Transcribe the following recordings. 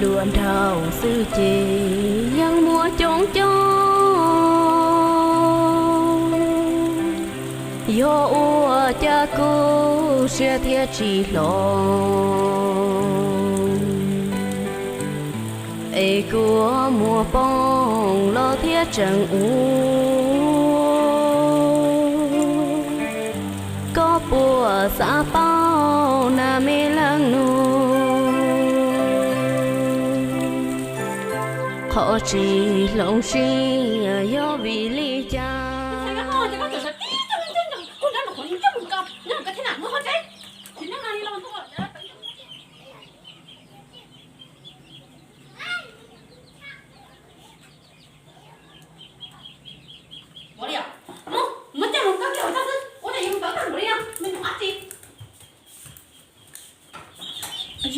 Ua nraug xwb ces yeej muaj coob coob, yog ua cas kuv siab thiaj tsis hloov, es kua muag poob los thiaj tseem ua. Koj puas xav paub na me leej nus, qhov tsis hloov siab yog vim li cas?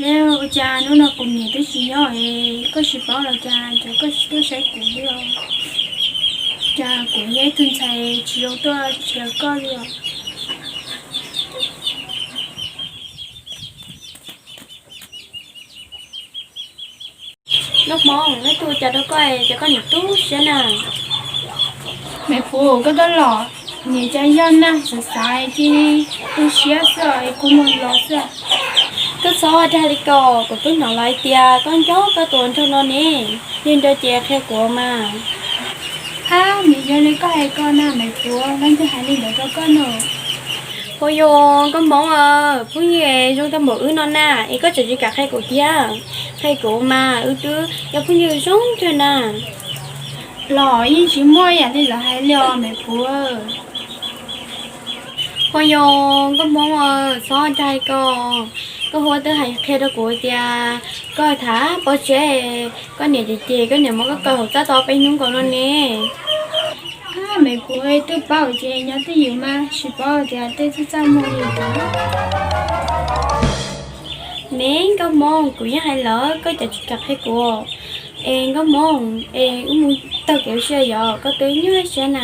Ua cas hnub no kuv niam twb tsis nyob es koj tsis paub los cas, cas koj tsis tuaj saib kuv li os? Cas kuv yog ib tug ntxhais tsis zoo tuaj nrhiav koj li os? Nkauj Hmoob, neb tus cas rau koj es cas koj niam tu siab na? Me puv, koj tuaj los, niam cas yog nag xav xav cia li tu siab xwb es kua muag los xwb. Koj txhob dag li ko, kuv twb hnov lawv hais tias koj nco koj tus nraug no ne, yog nco ces qhia kuv mas. Ab, nws yog li koj hais ko na me puv, leej twg hais li ntawd rau koj no? Ua yog Nkauj Hmoob, phooj ywg zoo tau npaum wb no na, es koj tseem tsis kam qhia kuv thiab? Qhia kuv mas, wb twb yog phooj ywg zoo kawg na. Los yeej tsis muaj ib yam li lawv hais li os me puv. Ua yog Nkauj Hmoob, txhob dag ko, koj hu twb hais qhia rau kuv tias koj tham pov tseg, koj niam ces ces koj niam muab koj kaw hauv txaj tau peb hnub nkaus no ne. Ab, me puv, twb paub ces nyob twj ywm mas, tsis paub tias tej txaj txaj muag li cas. Ne Nkauj Hmoob, kuv yeej hais lawm koj cas tsis kam qhia kuv. Es Nkauj Hmoob, es wb mus taug kev ua si yom, koj twb nyuaj siab na.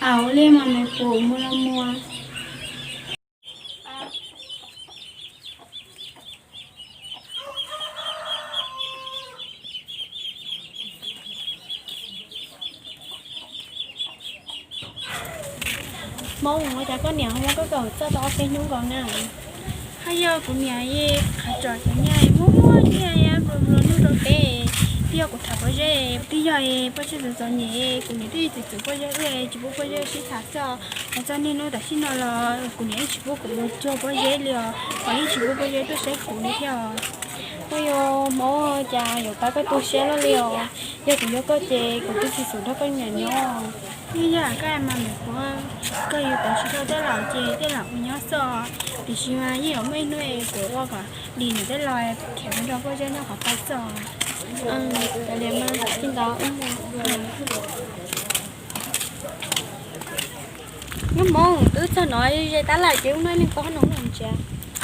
Au li mas me puv, mus los mus. Hmoob, ua cas koj niam muab koj kaw hauv txaj tau ob peb hnub nkaus na? Haj yog kuv niam qhav tsom cov nyiaj muaj muaj nyiaj nplua nplua nuj rau peb, twb yog kuv tham pob zeb, twb yog pob zeb txom txom nyem, kuv niam twb txwv txwv pob zeb wb tsis pub pob zeb sib tham xwb. Hais txog niaj hnub tam sim no los kuv niam yeej tsis pub kuv mus cuag pob zeb li os, ho yeej tsis pub pob zeb tuaj saib kuv li thiab os. Ua yog Hmoob, cas yuav pab koj tu siab luaj li os. Yog kuv yog koj ces kuv twb tsis xav nrog koj nyiam nyob. Yeej yog koj mas me puv, koj yus tau tsis tau tej laus ces tej laus ua nyob xwb, tiam sis mas yeej yuav muaj ib hnub kuv ua kom dim nws tej laus khiav mus nrog pob zeb nyob qhov pab xwb. Kav liam mas, tsis ntau wb mus. Nkauj Hmoob, twb txog no ze tab lawm ces wb noj ib leeg pab no los ntsia.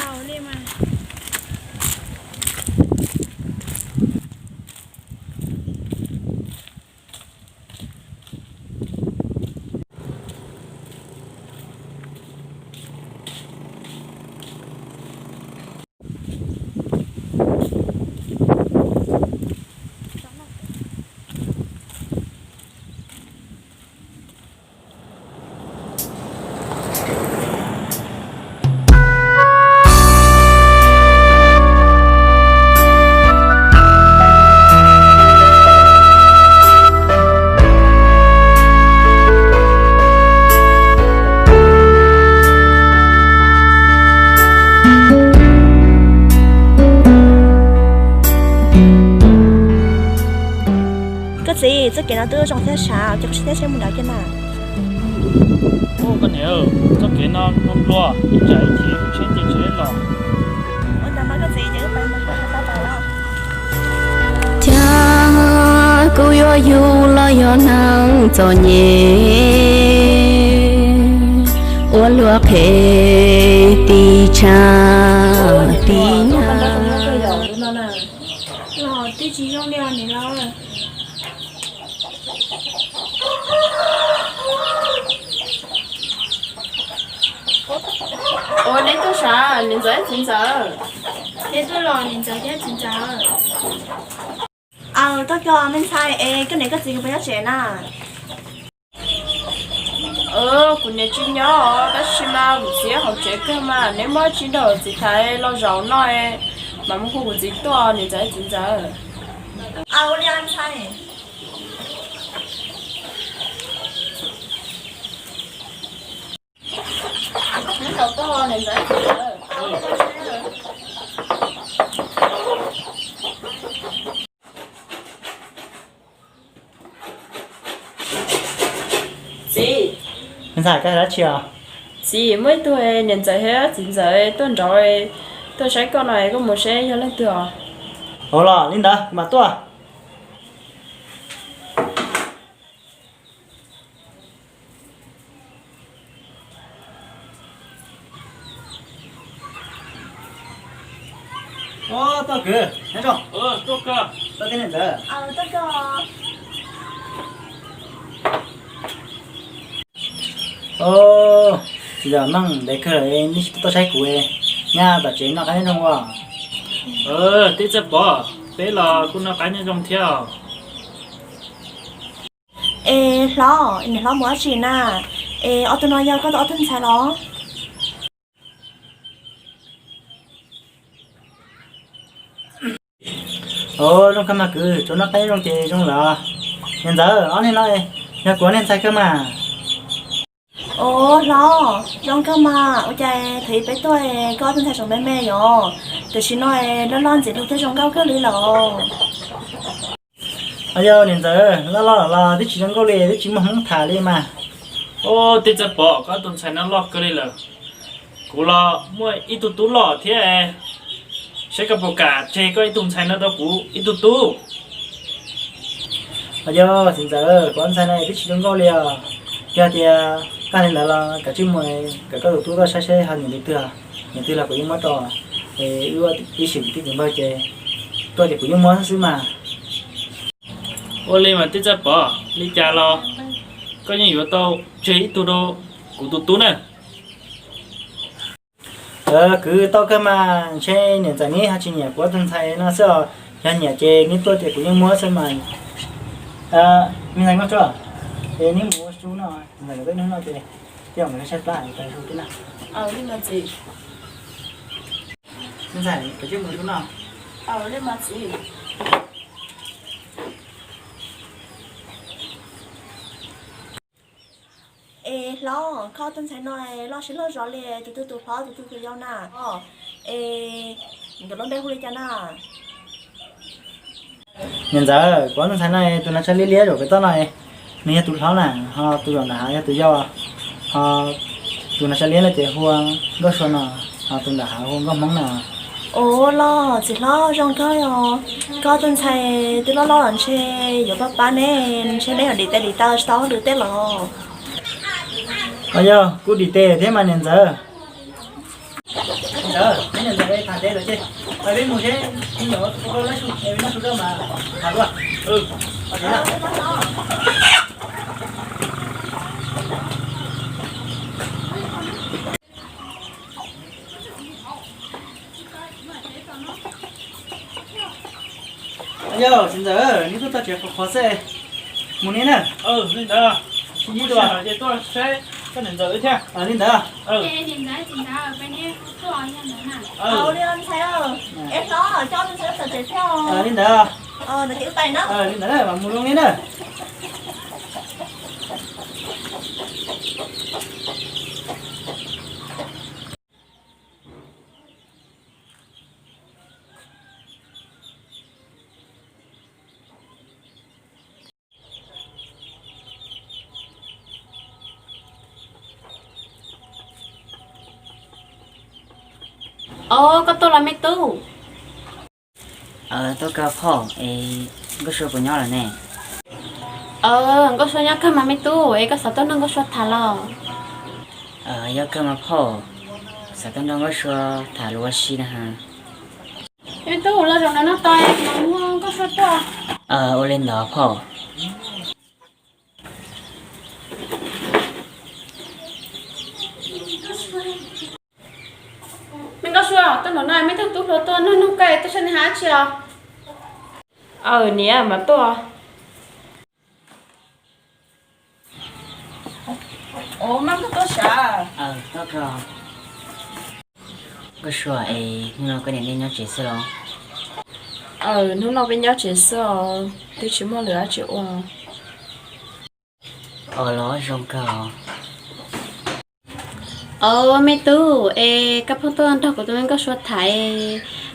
Au li mas. Koj txiv, txoj kev no twb zoo thiab sav, ces koj sim thiaj seb mus nrad kiag na. Ub, koj niam, txoj kev no zoo dua, ib tsam ib chim wb tsheb nce tsheb los. Ua ntawd mas koj txiv, ces wb pais mus tau tau. Cas kuv yuav yug los yog neeg txom nyem, ua luag qhev tiv tshaj tiv nyab. Los twb tsis zoo li os niam laus. Ua neb tuaj sav, niam ntxawm txiv ntxawm. Neb tuaj los niam ntxawm thiab txiv ntxawm? Aw, tuaj koj me ntxhais es koj niam koj txiv puas nyob tsev na? Kuv niam tsis nyob tab sis mas kuv txiv hauv tsev kawg mas neb muab tsis nrog txiv thaiv los zaum no mas mus hu kuv txiv tuaj niam ntxawm txiv ntxawm. Aw, ua li ntxhais. Txiv, me ntxhais, koj hais dab tsi os? Txiv, muaj ib tug niam ntxawm thiab txiv ntxawm tuaj nraud, tuaj saib koj no, koj mus seb yog leej twg os. Ua los li ntawd kuv mam tuaj. Tuaj kwv, nyob zoo. Tuaj thiab niam ntxawm. Txiv ntxawm, meej ntev kawg lawm nej tsis tuaj saib kuv, nyob tom tsev noj qab nyob zoo ua? Tij Txawj Pov, peb los kuj noj qab nyob zoo thiab. Es hlob, niam hlob mus dab tsi na? Es ob tug no yog koj tus ob tug ntxhais los? Os, zoo kawg mas kwv, tsuas noj qab nyob zoo ces zoo lawm. Niam ntxawm, ob neeg no yog kuv ob niag ntxhais kawg mas. Os hlob, zoo kawg mas, ua cas thaum ub peb tuaj koj ob tug ntxhais tseem me me yom, tam sim no loj loj ntxim hlub thiab zoo nkauj kawg li lawm. Os yog niam ntxawm, loj loj los twb tsis zoo nkauj li, twb tsis muaj hmoob tham li mas. Os, Tij Txawj Pov, koj ob tug ntxhais no loj kawg li lawm. Kuv los muaj ib tug tub loj thiab, saib koj puas kam tseg koj ib tug ntxhais no rau kuv ib tug tub. Os yog txiv ntxawm, kuv ob ntxhais no twb tsis zoo nkauj li os. Yog tias koj hais li ntawd los kav tsij mus kom koj tus tub tuaj saib seb ho nyiam tus twg, nyiam twg los kuv yeej muab rau. Es wb ua ib sim kwv tij kwv npawg ces tuaj ces kuv yeej muab xwb mas. Ua li mas Tij Txawj Pov, li cas los koj yeej yuav tau tseg ib tug rau kuv tus tub na. Kwv, tau kawg mas, ntshe niam ntxawm neb ho tsis nyiam kuv ob tug ntxhais no xwb os. Yog nyiam ces neb tuaj ces kuv yeej muab xwb mas. Me ntxhais Nkauj Sua, es neb mus ua su no, ntxawm nkawd twb noj no ces coj nkawd saib plab tas su tib na. Me ntxhais, koj mus su no. Es hlob, koj ob tug ntxhais no loj siab loj zog li, tus twg tus hlob tus twg tus yau na? Es nkawd lub npe hu li cas na? Niam ntxawm, kuv ob tug ntxhais no tus hnav tsho liab liab zaum pem toj no, nws yog tus hlob na, ho tus zaum nram hav yog tus yau, ho tus hnav tsho liab no ces hu ua Nkauj Sua no, ho tus nram hav hu ua Nkauj Hmoob na. Ua los txiv hlob zoo kawg os, koj ob tug ntxhais twb loj loj los ntshe yuav pab pab ne, ntshe neb yuav dim tes dim taw tsis tau hauj lwm tej los? Os yog, kuj dim tes thiab mas niam ntxawm. Niam ntxawm, neb niam ntxawm tham tes lawm ces peb mus seb, neb yuav ua lab su, noj su rau mas tham dua. Yog txiv ntxawm, neb tuaj txog tsev qhuav qhuav xwb, mus neb na. Li ntawd, mus sij hawm ces tuaj saib koj niam ntxawm thiab. Li ntawd. Es hlob, coj tus ntxhais txog tsev thiab. Li ntawd. Li ntawd, mus zoo li na. Os, koj tuaj los me tub? Tuaj kawg phauj, es Nkauj Sua puas nyob lawm ne? Nkauj Sua nyob kawg mas me tub, es koj xav tuaj nrog Nkauj Sua tham los? Yog kawg mas phauj, xav tuaj nrog Nkauj Sua tham lus ua si na. Me tub, los zaum no noj tau mas muab Nkauj Sua tuaj. Ua li ntawd phauj. Me Nkauj Sua, Tuaj nram no, me tug tub hluas tuaj nug nug koj tuaj saib nws hais dab tsi os. Aws, niam, mam tuaj. Nkauj Sua, es hnub no koj niam nej nyob tsev xwb los? Aws, hnub no peb nyob tsev xwb os, twb tsis muaj lwm dab tsi ua. Aws, los zoo kawg. Aws, me tub, es koj pheej tuaj nrog kuv tus me Nkauj Sua tham,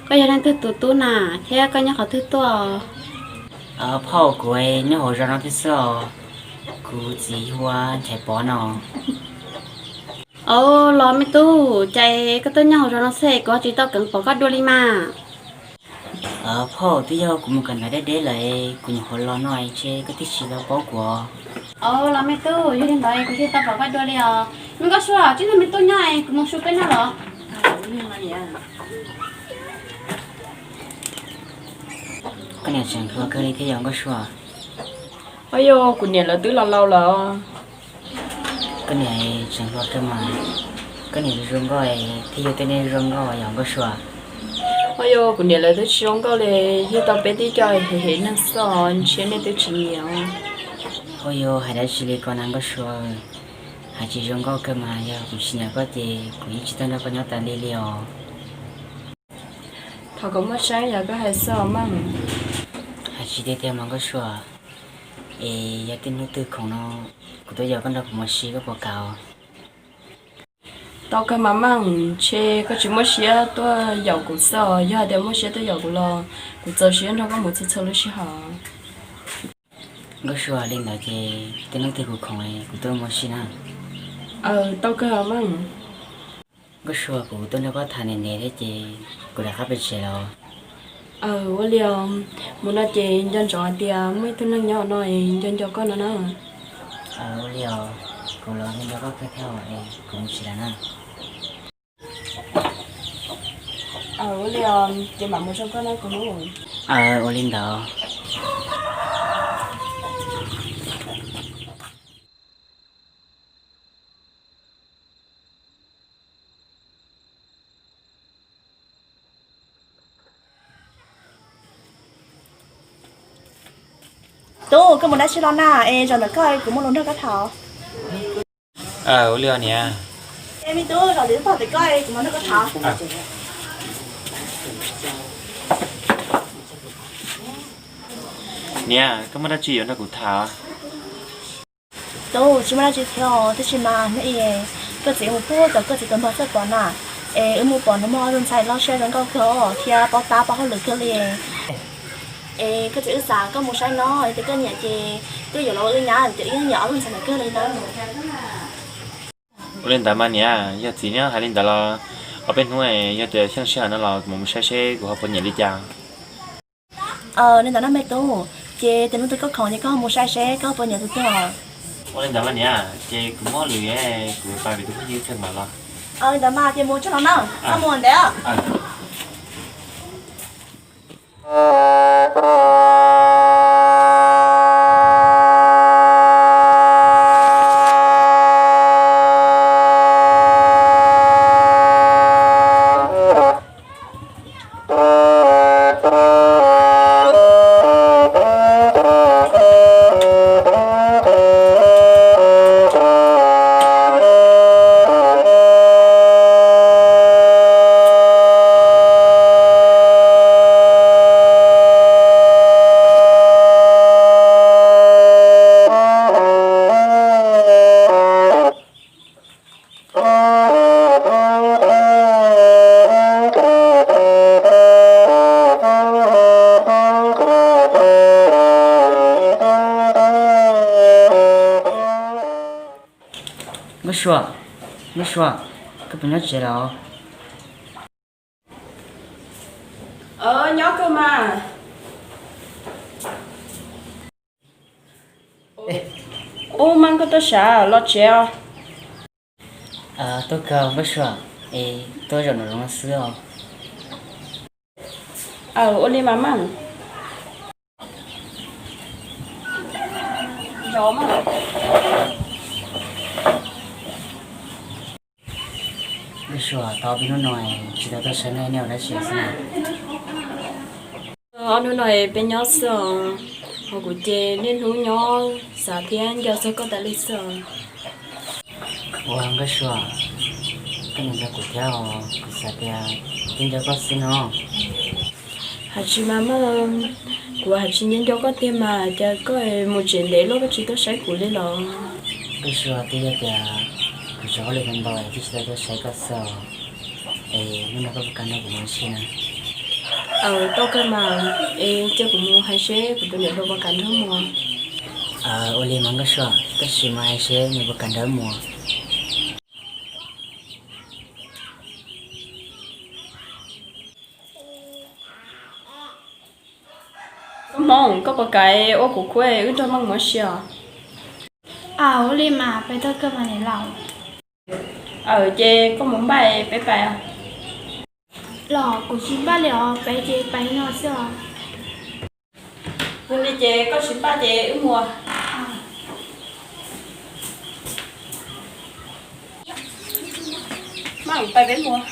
koj yog leej twg tus tub na, thiab koj nyob qhov twg tuaj? Phauj, kuv nyob hauv zos no thiab xwb os, kuv txiv hu ua Nchaiv Pov no. Aws, los me tub, cas koj tuaj nyob hauv zos no xwb kuv ho tsis tau kheev pom koj dua li mas. Phauj, twb yog kuv mus kawm ntawv deb deb lawm, kuv nyuam qhuav los no ntshe koj twb tsis tau paub kuv. Aws, los me tub, yog li ntawd kuv tsis tau pom koj dua li os. Me Nkauj Sua, tsis nrog me tub nyob, kuv mus su peb noj los. Koj niam tseem hluas kawg li thiab yog Nkauj Sua? Aub, yog kuv niam lawv twb laus laus lawm. Koj niam tseem hluas kawg mas, koj niam zoo nkauj thiab yog tej neeg zoo nkauj yog Nkauj Sua? Aub, yog kuv niam lawv twb tsis zoo nkauj li, yug tau peb tib co hem hem neeg xwb os, ntshe nej twb tsis nyiam. Aub, yog hais dab tsi li ko na Nkauj Sua? Hais tsis zoo nkauj kawg mas, yog kuv tsis nyiam koj ces kuv yeej tsis tuaj nrog koj nyob tas li li os. Thov kom muaj saib yog koj hais xwb os Meej. Hais tsis tiag tiag mas Nkauj Sua, es yog tej hnub twg khoom no kuv tuaj yaum koj nrog kuv mus ua si koj puas kam? Tau kawg mas Meej, ntshe koj tsis muaj siab tuaj yaum kuv xwb os, yog hais tias muaj siab tuaj yaum kuv los kuv txaus siab nrog koj mus txhua txhua lub sij hawm. Nkauj Sua, li ntawd ces tej hnub twg kuv khoom kuv tuaj mus ua si na. Aws, tau kawg Meej. Nkauj Sua, kuv tuaj nrog koj tham ntev ntev thiab ces kuv rov qab pem tsev los. Aws, ua li os, mus no ces nco ntsoov hais tias muaj ib tug neeg nyob no nco nco koj no na. Aws, ua li os, kuv los nco nco koj kawg thiab es kuv mus tsev lawm na. Aws, ua li os, ces mam mus zoo koj na kuv hlub. Aws, ua li ntawd. Tub, koj mus dab tsi los na, es zaum ntawm koj kuv muaj lus nrog koj tham. Ua li os niam. Es me tub, zaum ntawm koj kuv muaj nrog koj tham. Niam, koj muaj dab tsi yuav nrog kuv tham? Tub, tsis muaj dab tsi thiab, tab sis mas hnub ib koj txiv mus pub tom koj txiv tus npawg Txawj Pov na, es wb mus pom nws muaj ob tug ntxhais loj siab zoo nkauj kawg thiab paub tab paub hauj lwm kawg li. Es koj txiv wb xav koj mus saib no, yog tias koj nyiam ces twb yuav los ua wb nyab, ces wb nyiam ob tug ntxhais ntawd kawg li na. Ua li ntawd mas niam, yog txiv nyob hais li ntawd los ob peb hnub yog tias xyeej sij hawm no los kuv mam mus saib seb kuv ho puas nyiam li cas. Li ntawd no me tub, ces tes hnub twg koj khoom ces koj ho mus saib seb koj puas nyiam tus twg. Ua li ntawd mas niam, ces kuv muab lwm, kuv pab vim tus phooj ywg kawg mam los. Li ntawd mas ces mus tso los na, koj mus ntev. Nkauj Sua, Nkauj Sua, koj puas nyob tsev los? Nyob kawg mas. Ub, Meej, koj tuaj sav los tsev os. Tuaj kawg Nkauj Sua, es tuaj zaum no zoo xwb os. Aw, ua li mas Meej. Nkauj Sua, tau ob peb hnub no tsis tau tuaj saib nej, nej ua dab tsi xwb na? Ob hnub no peb nyob xwb os, ho kuv ces niaj hnub nyob xav thiab nco txog koj tas li xwb os. Ua Nkauj Sua, koj niam nco kuv thiab os, kuv xav tias kuv twb nco koj xwb no. Hais tsis mas Meej, kuv hais tsis nco nco koj tiag mas, cas koj mus tsev ntev luaj koj tsis tuaj saib kuv li los? Nkauj Sua, twb yog tias kuv tsaug hauj lwm ntau ntau es twb tsis tau tuaj saib koj xwb os. Es hnub no koj puas kam nrog kuv mus ua si na? Aws, tau kawg mas, es cia kuv mus hais seb kuv tus niam hluas puas kam nrog mus. Ua li mas Nkauj Sua, tab sis mas hais seb nws puas kam nrog wb mus. Koj Hmoob, koj puas kam ua kuv khub wb nrog Meej mus ua si os? Aws, ua li mas peb tau kawg mas niam laus. Aws, ces koj mus npaj peb pais. Los kuv tsis npaj li os, peb ces pais no xwb os. Yog li ces koj tsis npaj ces wb mus. Meej, pais peb mus.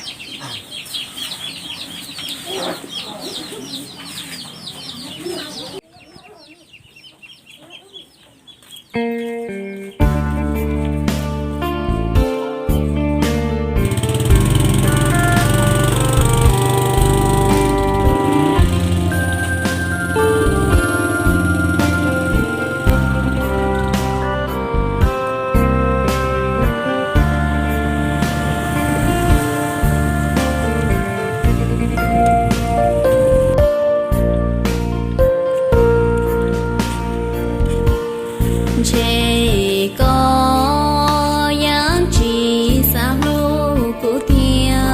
Ntshe koj yeej tsis xav hlub kuv tiag,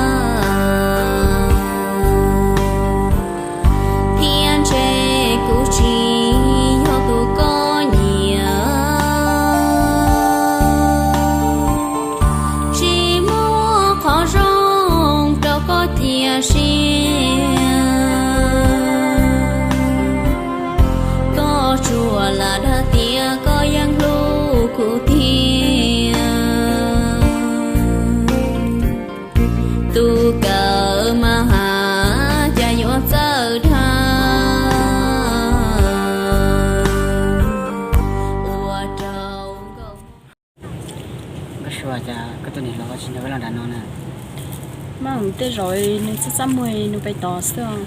thiab ntshe kuv tsis yog tus koj nyiam. Tsis muaj qhov zoo rau koj cia siab, koj tsuas lam dag tias koj yeej hlub kuv tiag. Tus kawm mas has cas yuav txawj dag ua rau Nkauj Sua, cas koj tus niam hluas koj tsis nrog wb los nram no na? Meej, tej zaum nws txaj txaj muag nws pais tod xwb os.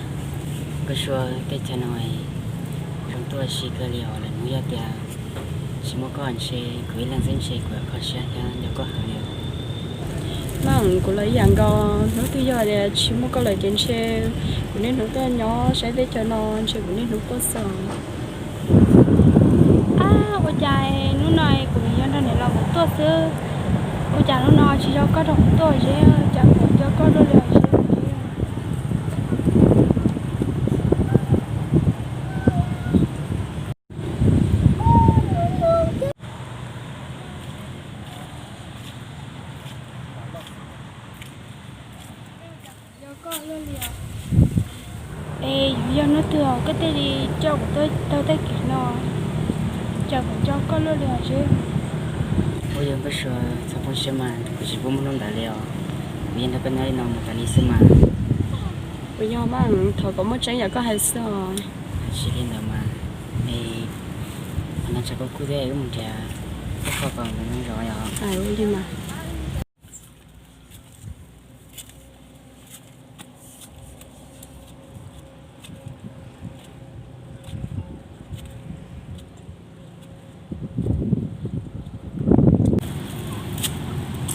Nkauj Sua, tej chaw no zoo tuaj ua si kawg li os, lwm hnub yog tias tsis muaj koj ntshe kuv ib leeg xwb ntshe kuv kho siab thiab nco koj heev li os. Meej, kuv los ib yam nkaus, hnub twg yog tias tsis muaj koj lawm ces ntshe kuv niaj hnub tuaj nyob saib teb chaws no ntshe kuv niaj hnub quaj xwb os. Ab, ua cas hnub no kuv yog nrog niam laus kuv tuaj xwb, ua cas hnub no tsis yog koj nrog kuv tuaj, cas kuv nco koj luaj li os. Es yog hnub twg koj thiaj li coj kuv tuaj taug tej kev no, cas kuv nco koj luaj li os. Ua yog Nkauj Sua, txhob poob siab mas, kuv tsis pub mus hnub ntawd li os, kuv yeej nrog koj nyob li no mus tas li xwb mas. Kuv yog mas, thov kom muaj tseeb yam koj hais xwb os. Tsis li ntawd mas, es qhov no tsam koj kuj thiab, wb mus nrhiav koj kho kom zoo zog os. Ua li mas.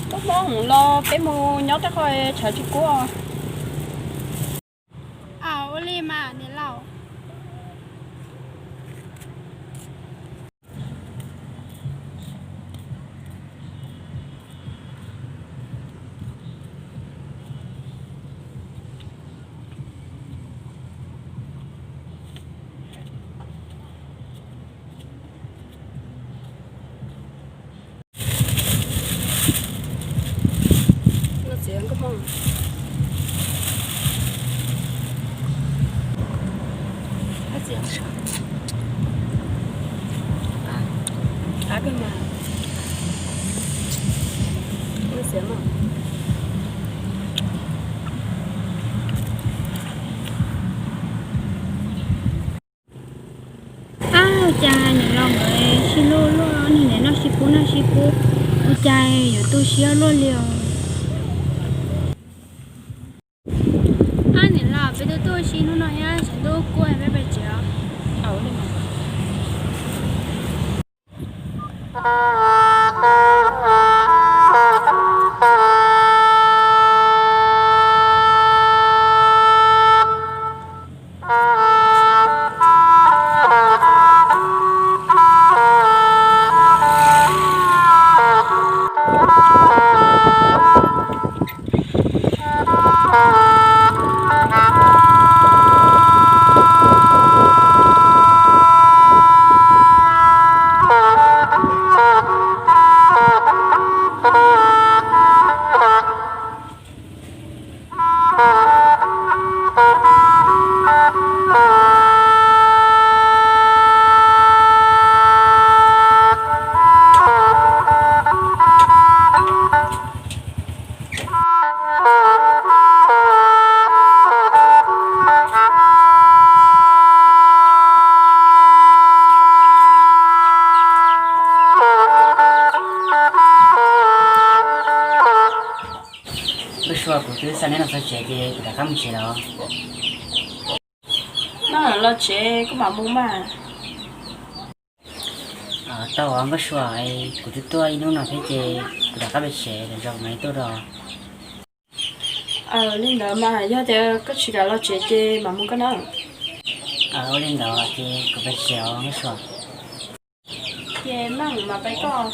Koj Hmoob, los peb mus nyob tej qhov tshav tsis kub. Aws, ua li mas niam laus. Noj sib pub, ua cas yuav tu siab luaj li os. Ab, niam laus, peb twb tuaj ua si hnub no thiab, tshav ntuj kuj peb pais tsev os. Nkauj Sua, kuv twb xa neb los txog tsev ces kuv rov qab mus tsev lawm. Los tsev kuv mam mus mas. Tau os Nkauj Sua, kuv twb tuaj ib hnub no thiab ces kuv rov qab pem tsev, lwm zaus mam li tuaj dua. Li ntawd mas yog tias koj tsis kam los tsev ces mam mus koj na. Ua li ntawd ces kuv pem tsev os Nkauj Sua. Ces mam mam pem koj.